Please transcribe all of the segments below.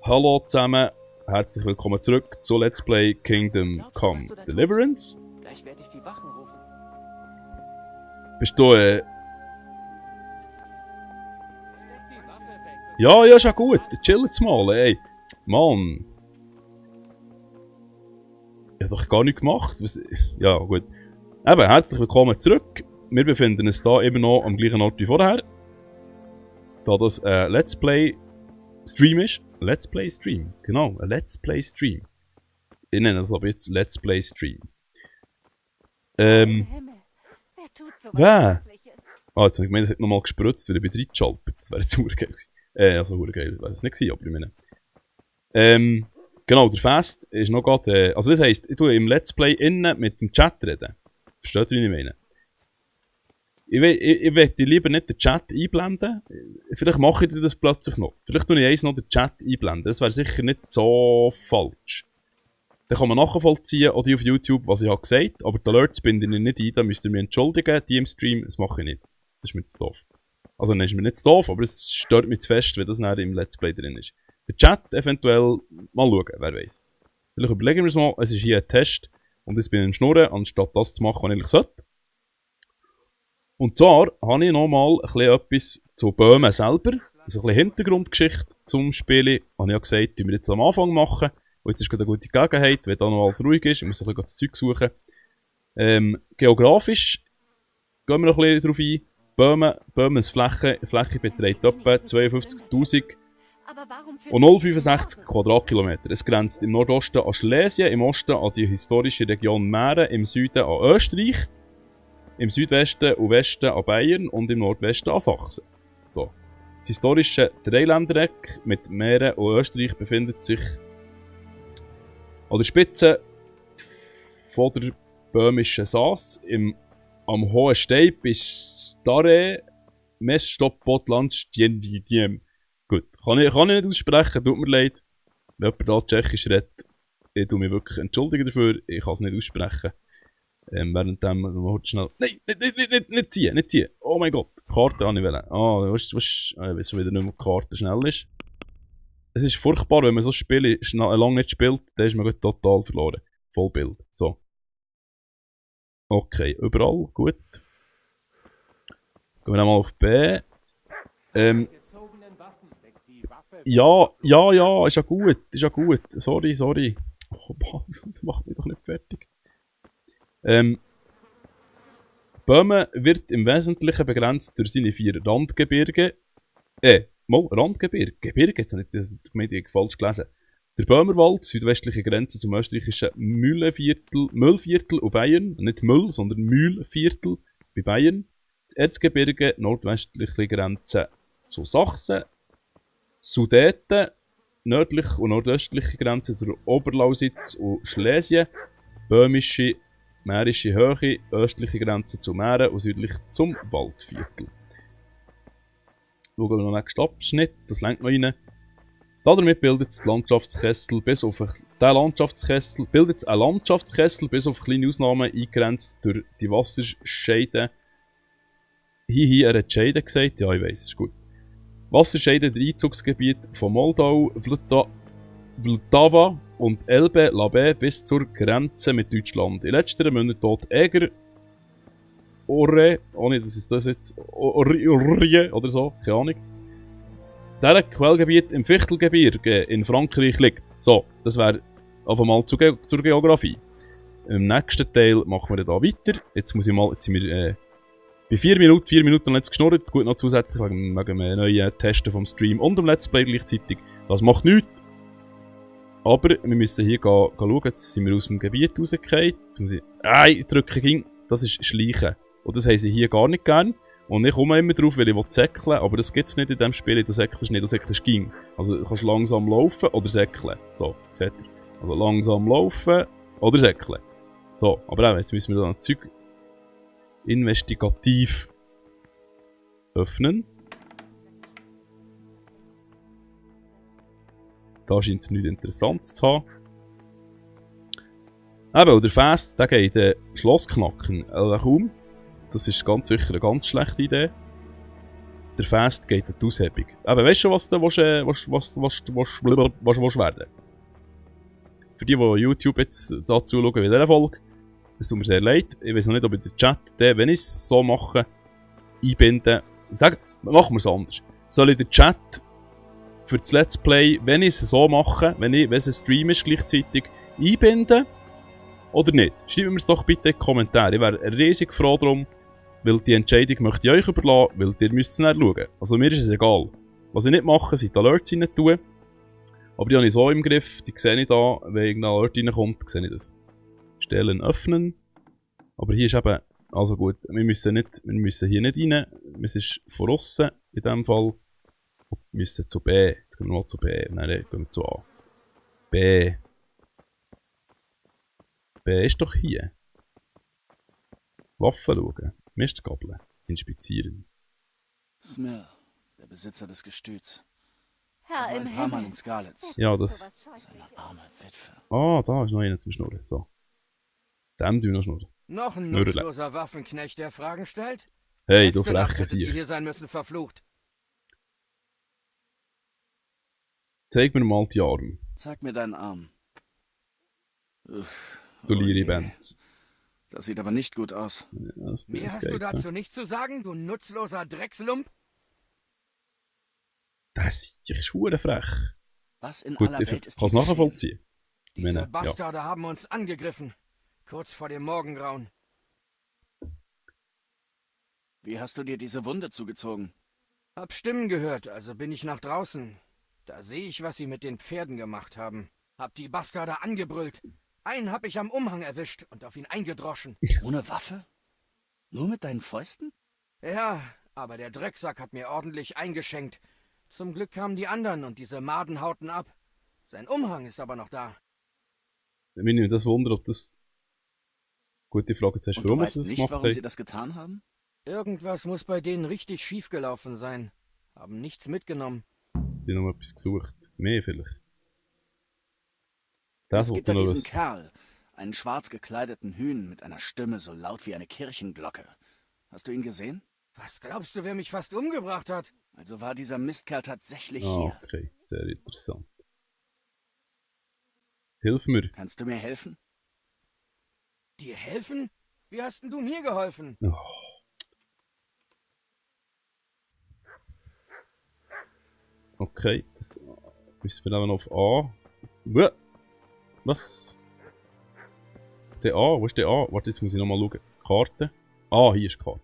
Hallo zusammen, herzlich willkommen zurück zu Let's Play Kingdom Come Deliverance. Gleich werde ich die Wachen rufen. Bist du, Ja, ist ja gut, chill jetzt mal, ey. Mann. Ich habe doch gar nichts gemacht. Was... Ja, gut. Eben, herzlich willkommen zurück. Wir befinden uns hier eben noch am gleichen Ort wie vorher. Da das Let's Play Stream ist. Let's Play Stream, genau, ein Let's Play Stream. Ich nenne das aber jetzt Let's Play Stream. Wer? Ah, jetzt habe ich gemeint, es hat nochmal gespritzt, weil ich bin reingeschaltet. Das wäre jetzt urgeil gewesen. Also urgeil, wäre es nicht gewesen, aber ich meine. Genau, der Fest ist noch gerade, also das heisst, ich tue im Let's Play innen mit dem Chat reden. Versteht ihr, wie ich meine? Ich möchte lieber nicht den Chat einblenden. Vielleicht mache ich das plötzlich noch. Vielleicht tue ich eins noch den Chat einblenden. Das wäre sicher nicht so falsch. Dann kann man nachvollziehen, auch die auf YouTube, was ich habe gesagt. Aber die Alerts binde ich nicht ein. Da müsst ihr mich entschuldigen, die im Stream. Das mache ich nicht. Das ist mir zu doof. Also dann ist mir nicht zu doof, aber es stört mich zu fest, wenn das nachher im Let's Play drin ist. Der Chat eventuell mal schauen, wer weiß. Vielleicht überlegen wir es mal. Es ist hier ein Test. Und jetzt bin ich im Schnurren, anstatt das zu machen, was ich eigentlich sollte. Und zwar habe ich nochmal etwas zu Böhmen selber. Also ein bisschen Hintergrundgeschichte zum Spielen. Habe ich ja gesagt, die wir jetzt am Anfang machen. Und jetzt ist gerade eine gute Gelegenheit, wenn da noch alles ruhig ist. Ich muss ein bisschen das Zeug suchen. Geografisch gehen wir noch ein bisschen drauf ein. Böhmens Fläche beträgt etwa 52.000 und 0,65 Quadratkilometer. Es grenzt im Nordosten an Schlesien, im Osten an die historische Region Mähren, im Süden an Österreich, im Südwesten und Westen an Bayern und im Nordwesten an Sachsen. So. Das historische Dreiländereck mit Mähren und Österreich befindet sich an der Spitze von der böhmischen Saas am hohen Stein bis Stare Mestopotlandstjendidiem. Gut, kann ich nicht aussprechen, tut mir leid. Wenn jemand da Tschechisch redet, ich tue mich wirklich entschuldigen dafür, ich kann es nicht aussprechen. Währenddem, schnell. Nein, nicht ziehen. Oh mein Gott, Karte habe ich wollen. Ich weiß schon wieder nicht mehr, die Karte schnell ist. Es ist furchtbar, wenn man so Spiele lange nicht spielt, dann ist man total verloren. Vollbild. So. Okay, überall, gut. Gehen wir mal auf B. Ja, ist ja gut. Sorry. Oh Mann, das macht mich doch nicht fertig. Böhmen wird im Wesentlichen begrenzt durch seine 4 Randgebirge. Randgebirge? Gebirge? Jetzt habe ich falsch gelesen. Der Böhmerwald, südwestliche Grenze zum österreichischen Mühlviertel und Bayern. Nicht Müll, sondern Mühlviertel bei Bayern. Das Erzgebirge, nordwestliche Grenze zu Sachsen. Sudeten, nördliche und nordöstliche Grenze zur Oberlausitz und Schlesien. Böhmische, mährische Höhe, östliche Grenze zu Mähren und südlich zum Waldviertel. Schauen wir noch den nächsten Abschnitt, das lenkt noch rein. Damit bildet es ein Landschaftskessel bis auf kleine Ausnahmen eingegrenzt durch die Wasserscheide. Er hat Scheide gesagt, ja ich weiss, ist gut. Wasserscheide der Einzugsgebiet von Moldau, Vltava und Elbe-Labe bis zur Grenze mit Deutschland. In letzterer mündet dort Eger, Orre, ohne dass es das jetzt, Orrie oder so, keine Ahnung. Dieser Quellgebiet im Fichtelgebirge in Frankreich liegt. So, das wäre einfach mal zur Geografie. Im nächsten Teil machen wir da weiter. Jetzt sind wir bei 4 Minuten jetzt geschnurrt. Gut, noch zusätzlich wegen einem neuen Testen vom Stream und dem Let's Play gleichzeitig. Das macht nichts. Aber wir müssen hier schauen. Jetzt sind wir aus dem Gebiet rausgefallen. Jetzt muss ich drücke ging. Das ist Schleichen. Und das haben sie hier gar nicht gern. Und ich komme immer drauf, weil ich säckeln, aber das gibt es nicht in diesem Spiel. Du säckelst nicht, du säckelst ging. Also du kannst langsam laufen oder säckeln. So, seht ihr. Also langsam laufen oder säckeln. So, aber auch jetzt müssen wir da ein Zeug investigativ öffnen. Da scheint es nichts Interessantes zu haben. Eben, und der Fest, der geht Schloss knacken. Kaum. Das ist ganz sicher eine ganz schlechte Idee. der Fast geht an die Aushebung. Aber weißt du, was du werden? Für die YouTube jetzt da zuschauen wie dieser Folge, es tut mir sehr leid. Ich weiß noch nicht, ob ich den Chat, wenn ich es so mache, einbinden. Machen wir es anders. Soll ich den Chat für das Let's Play, wenn ich es so mache, wenn es ein Stream ist, gleichzeitig einbinden? Oder nicht? Schreibt mir es doch bitte in die Kommentare. Ich wäre riesig froh darum, weil die Entscheidung möchte ich euch überlassen, weil ihr müsst es dann schauen. Also mir ist es egal. Was ich nicht mache, sind die Alerts rein tun. Aber die habe ich so im Griff, die sehe ich da, wenn irgendein Alert reinkommt, sehe ich das. Stellen öffnen. Aber hier ist eben, also gut, wir müssen hier nicht rein. Es ist von außen in dem Fall. Wir müssen zu B. Jetzt gehen wir mal zu B. Nein, gehen wir zu A. B. B ist doch hier. Waffen schauen. Mistgabeln. Inspizieren. Smell, der Besitzer des Gestüts. Herr im Ein paar Mal Himmel. in Scarlets. Ja, das... Seine arme Witwe. Ah, da ist noch einer zum Schnurren. So. Dem tun wir noch schnurren. Noch ein Schnurren. nutzloser Waffenknecht, der Fragen stellt? Hey, du Hättest gedacht, freche hättet ihr Sieg. hier sein müssen, verflucht. Zeig mir mal die Arme. Zeig mir deinen Arm. Uff, Du oh Liri je. Benz. Das sieht aber nicht gut aus. Mehr hast du dazu nicht zu sagen, du nutzloser Dreckslump? Das ist verdammt frech. Was in Gut, aller ich Welt kann ist es hier nachvollziehen. Ich Diese meine, ja. Bastarde haben uns angegriffen. Kurz vor dem Morgengrauen. Wie hast du dir diese Wunde zugezogen? Hab Stimmen gehört, also bin ich nach draußen. Da sehe ich, was sie mit den Pferden gemacht haben. Hab die Bastarde angebrüllt. Einen hab ich am Umhang erwischt und auf ihn eingedroschen. Ohne Waffe? Nur mit deinen Fäusten? Ja, aber der Drecksack hat mir ordentlich eingeschenkt. Zum Glück kamen die anderen und diese Maden hauten ab. Sein Umhang ist aber noch da. Wenn ich mich das wundere, ob das... Gute Frage zuerst, Und du warum sie weißt das nicht, gemacht warum sie haben. das getan haben? Irgendwas muss bei denen richtig schief gelaufen sein. Haben nichts mitgenommen. Die haben noch etwas gesucht. Mehr vielleicht. Das Es gibt wollte da ich noch diesen was... Kerl, einen schwarz gekleideten Hühn mit einer Stimme so laut wie eine Kirchenglocke. Hast du ihn gesehen? Was glaubst du, wer mich fast umgebracht hat? Also war dieser Mistkerl tatsächlich Ah, hier. okay. Sehr interessant. Hilf mir. Kannst du mir helfen? Dir helfen? Wie hast denn du mir geholfen? Oh. Okay, das müssen wir dann auf A. Uah. Was? Der A? Wo ist der A? Warte, jetzt muss ich nochmal schauen. Karte. Ah, hier ist die Karte.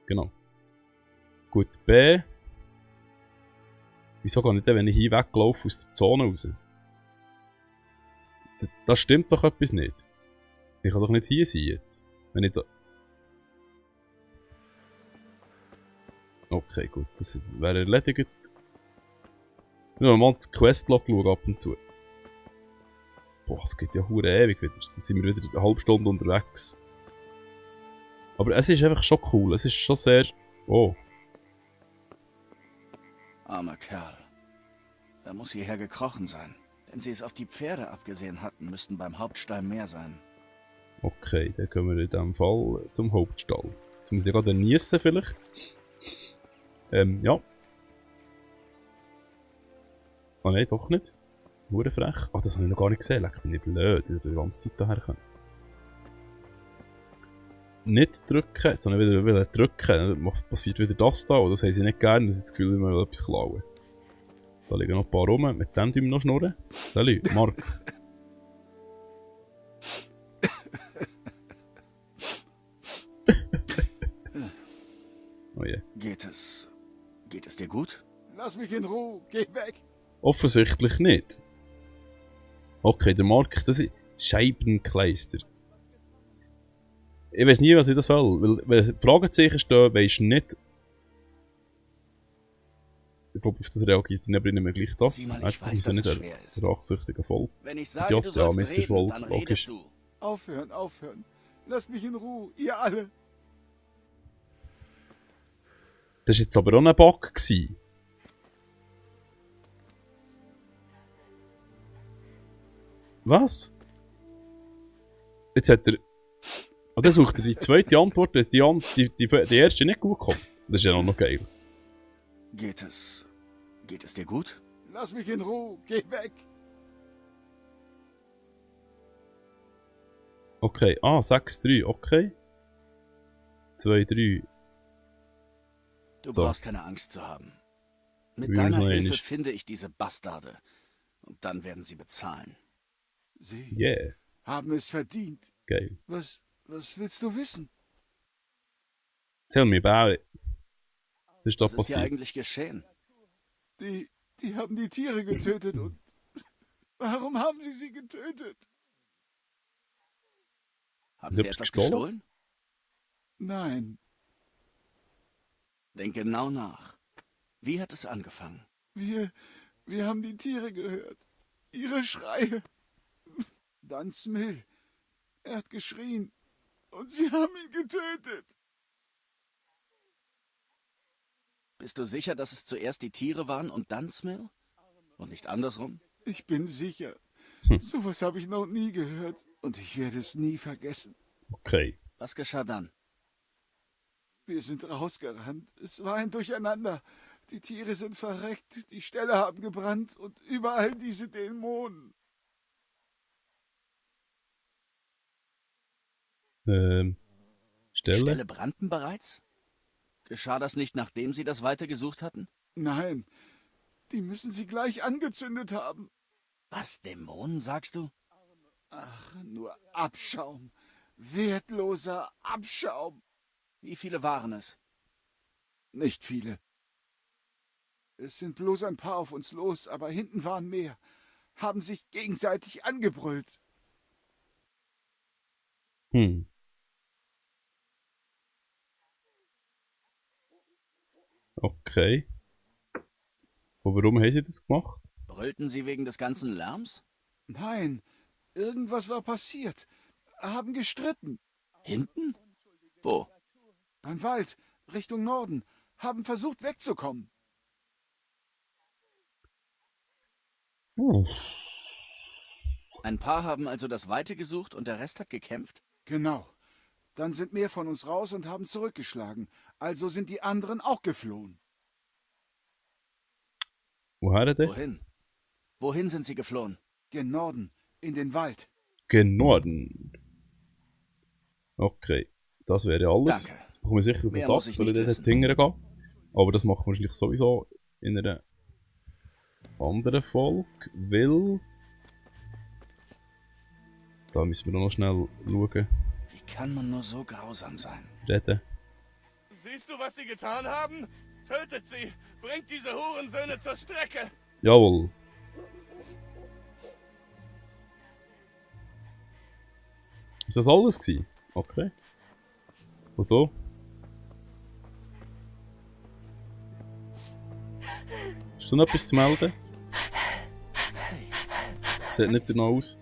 Genau. Gut, B. Wieso gar nicht, wenn ich hier weglaufe aus der Zone raus? Da stimmt doch etwas nicht. Ich kann doch nicht hier sein jetzt. Wenn ich da... Okay, gut, das wäre erledigt. Ich will mal das Questlog schauen ab und zu. Boah, es geht ja hure ewig wieder. Dann sind wir wieder eine halbe Stunde unterwegs. Aber es ist einfach schon cool. Es ist schon sehr... Oh. Armer Kerl. Er muss hierher gekrochen sein. Wenn sie es auf die Pferde abgesehen hatten, müssten beim Hauptstall mehr sein. Okay, dann kommen wir in diesem Fall zum Hauptstall. Jetzt muss ich gerade niesen vielleicht. Ja. Ah nein, doch nicht. Hure frech. Ah, das habe ich noch gar nicht gesehen. Leck, bin ich blöd. Ich hätte die ganze Zeit daher können. Nicht drücken. Jetzt habe ich wieder drücken. Dann passiert wieder das da. Und das haben sie nicht gerne. Das ist das Gefühl, wir wollen etwas klauen. Da liegen noch ein paar rum. Mit dem tun wir noch schnurren. Salut, Mark. Oh je. Geht es dir gut? Lass mich in Ruhe, geh weg. Offensichtlich nicht. Okay, der Mark, das ist Scheibenkleister. Ich weiß nie, was ich das soll. Weil, wenn Fragezeichen stehen, weisst du nicht. Ich glaube, auf das reagiert und bringen wir gleich das. Sieh mal, ich Jetzt weiß, muss dass nicht es schwer ist. der rachsüchtige Volk. Wenn ich sage, Idiot, du ja, sollst Messerschwall, reden, dann logisch. redest du. Aufhören, aufhören. Lasst mich in Ruhe, ihr alle. Das war jetzt aber auch ein Bug gewesen. Was? Jetzt hat er... Ah, dann sucht er die zweite Antwort, die erste nicht gut gekommen. Das ist ja noch geil. Geht es dir gut? Lass mich in Ruhe. Geh weg. Okay, 6-3, okay. 2-3. Du So. brauchst keine Angst zu haben. Mit Wir deiner müssen noch Hilfe einmal. finde ich diese Bastarde. Und dann werden sie bezahlen. Sie Yeah, haben es verdient. geil. Was willst du wissen? Tell me about it. Was ist da Was ist hier passiert? eigentlich geschehen? Die haben die Tiere getötet und... Warum haben sie getötet? Haben Sie sie haben's etwas gestohlen? gestohlen? Nein, Denk genau nach. Wie hat es angefangen? wir haben die Tiere gehört. Ihre Schreie. Dann Smil. Er hat geschrien. Und sie haben ihn getötet. Bist du sicher, dass es zuerst die Tiere waren und dann Smil? Und nicht andersrum? Ich bin sicher. Sowas habe ich noch nie gehört. Und ich werde es nie vergessen. Okay. Was geschah dann? Wir sind rausgerannt. Es war ein Durcheinander. Die Tiere sind verreckt, die Ställe haben gebrannt und überall diese Dämonen. Die Stelle? Ställe brannten bereits? Geschah das nicht, nachdem sie das weitergesucht hatten? Nein, die müssen sie gleich angezündet haben. Was, Dämonen, sagst du? Ach, nur Abschaum. Wertloser Abschaum. Wie viele waren es? Nicht viele. Es sind bloß ein paar auf uns los, aber hinten waren mehr. Haben sich gegenseitig angebrüllt. Okay. Und warum haben sie das gemacht? Brüllten sie wegen des ganzen Lärms? Nein, irgendwas war passiert. Haben gestritten. Hinten? Wo? Beim Wald, Richtung Norden. Haben versucht wegzukommen. Ein paar haben also das Weite gesucht und der Rest hat gekämpft? Genau. Dann sind mehr von uns raus und haben zurückgeschlagen. Also sind die anderen auch geflohen. Woher denn? Wohin? Wohin sind sie geflohen? Gen Norden, in den Wald. Gen Norden. Okay. Das wäre alles. Danke. Jetzt bekomme ich sicher auf den Mehr muss Sack, ich weil ich nicht dort wissen. hingehen gehe. Aber das machen wir wahrscheinlich sowieso in einer anderen Folge, weil... Da müssen wir noch schnell schauen, Wie kann man nur so grausam sein? reden. Siehst du, was sie getan haben? Tötet sie! Bringt diese Hurensöhne zur Strecke! Jawohl. Ist das alles gewesen? Okay. Und da? Hast du noch etwas zu melden? Sieht nicht danach aus.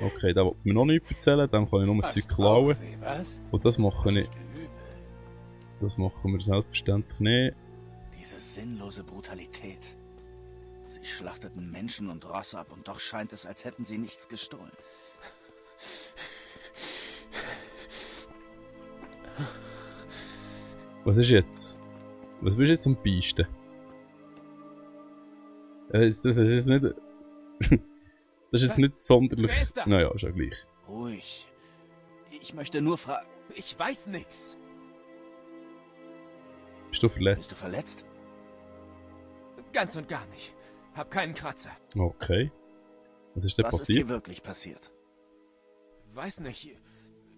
Okay, da will mir noch nichts erzählen, dann kann ich nur Zeug klauen. Was? Und das mache ich. Das machen wir selbstverständlich nicht. Diese sinnlose Brutalität. Sie schlachteten Menschen und Ross ab und doch scheint es, als hätten sie nichts gestohlen. Was ist jetzt? Was willst du jetzt am Beisten? Das ist jetzt nicht... das ist jetzt nicht sonderlich... Wer ist da? Naja, ist ja gleich. Ruhig. Ich möchte nur fragen, Ich weiß nix. Bist du bist du verletzt? verletzt? Ganz und gar nicht. Hab keinen Kratzer. Okay. Was ist denn Was ist passiert? hier wirklich passiert? Weiß nicht.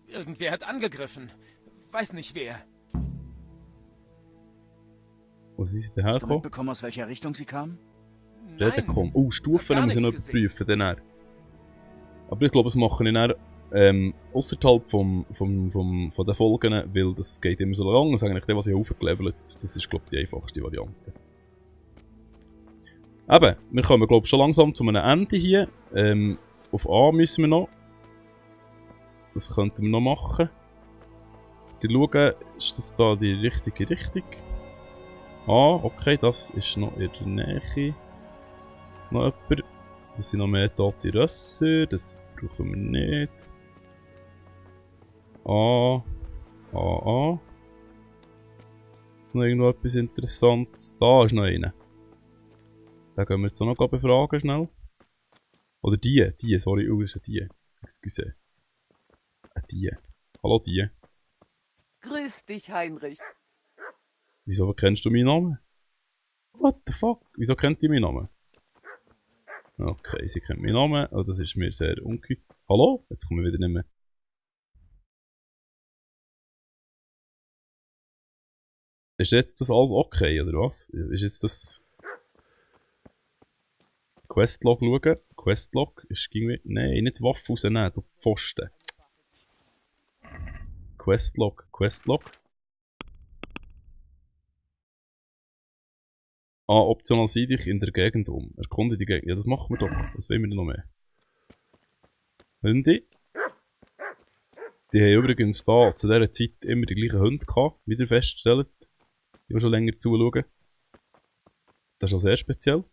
Irgendwer hat angegriffen. Weiß nicht wer. Wo sind sie Hast du dahergekommen? mitbekommen, aus welcher Richtung sie kamen? Reden kommen. Oh, Stufen Hab gar muss ich noch nichts überprüfen. Dann. Aber ich glaube, das mache ich dann außerhalb von den Folgen, weil das geht immer so lang. Das ist eigentlich das, was ich aufgelevelt. Das ist, glaube ich, die einfachste Variante. Eben, wir kommen, glaube ich, schon langsam zu einem Ende hier. Auf A müssen wir noch. Das könnten wir noch machen. Die schauen, ist das da die richtige Richtung? Ah, okay, das ist noch in der Nähe. Noch jemand. Das sind noch mehr tote Rösser, das brauchen wir nicht. Ah. Ist noch irgendwo etwas Interessantes? Da ist noch einer. Den gehen wir jetzt auch noch befragen, schnell. Oder die, sorry, das ist die. Excuse. Die. Hallo, die. Grüß dich, Heinrich. Wieso kennst du meinen Namen? What the fuck? Wieso kennt ihr meinen Namen? Okay, sie kennt meinen Namen. Oh, das ist mir sehr ungewohnt. Hallo? Jetzt kommen wir wieder nicht mehr. Ist jetzt das alles okay, oder was? Ist jetzt das... Questlog schauen? Questlog ist irgendwie... Nein, nicht Waffe rausnehmen, du Pfosten. Questlog. Optional sieh dich in der Gegend um. Erkunde die Gegend. Ja, das machen wir doch. Was wollen wir denn noch mehr? Hunde. Die haben übrigens da zu dieser Zeit immer die gleichen Hunde gehabt, wie ihr feststellt. Die schon länger zuschauen. Das ist auch sehr speziell.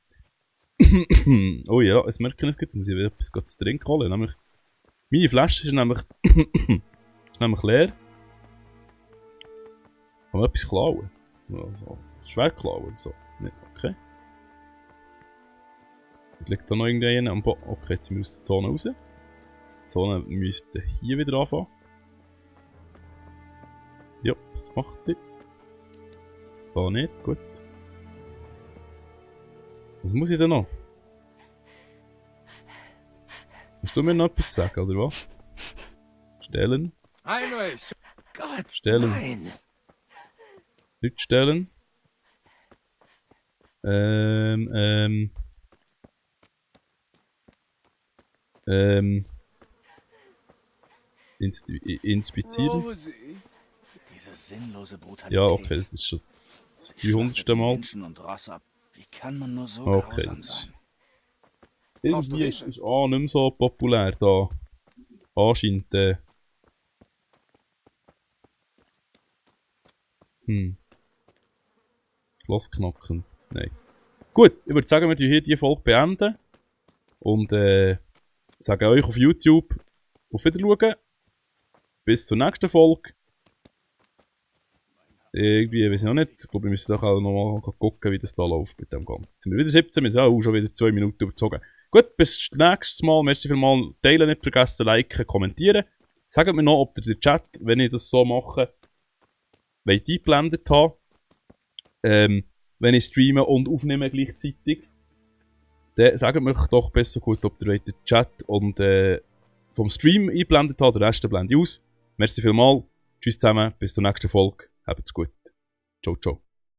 Oh ja, jetzt merke ich, jetzt muss ich wieder etwas zu trinken holen. Nämlich, meine Flasche ist nämlich, leer. Kann man etwas klauen? Also, schwer klauen oder so. Nicht, okay. Es liegt da noch irgendeiner am Boden. Okay, jetzt sind wir aus der Zone raus. Die Zone müsste hier wieder anfangen. Ja, das macht sie. Da nicht, gut. Was muss ich denn noch? Musst du mir noch etwas sagen, oder was? Stellen. Heinrich! Gott, Stellen. nein. Nicht stellen. Inspizieren. Rosie. Diese sinnlose Brutalität. Ja, okay, das ist schon das 300. Mal. Menschen und Ross ab. Wie kann man nur so Okay, grausam das ist... sein? Irgendwie ist nicht mehr so populär da. Anscheinend, Schloss knacken. Nein. Gut, ich würde sagen, wir hier die Folge beenden. Und sagen euch auf YouTube auf Wiedersehen. Bis zur nächsten Folge. Irgendwie, weiß ich noch nicht. Ich glaube, wir müssen doch auch noch mal gucken, wie das da läuft mit dem Ganzen. Jetzt sind wir wieder 17, wir haben auch schon wieder 2 Minuten überzogen. Gut, bis nächstes Mal. Merci vielmals. Teilen nicht vergessen, liken, kommentieren. Sagt mir noch, ob ihr den Chat, wenn ich das so mache, wollt eingeblendet haben. Wenn ich streame und aufnehme gleichzeitig. Dann sagt mir doch besser gut, ob ihr den Chat und vom Stream eingeblendet habt. Den Rest blende ich aus. Merci vielmals. Tschüss zusammen. Bis zur nächsten Folge. Habt's gut. Ciao, ciao.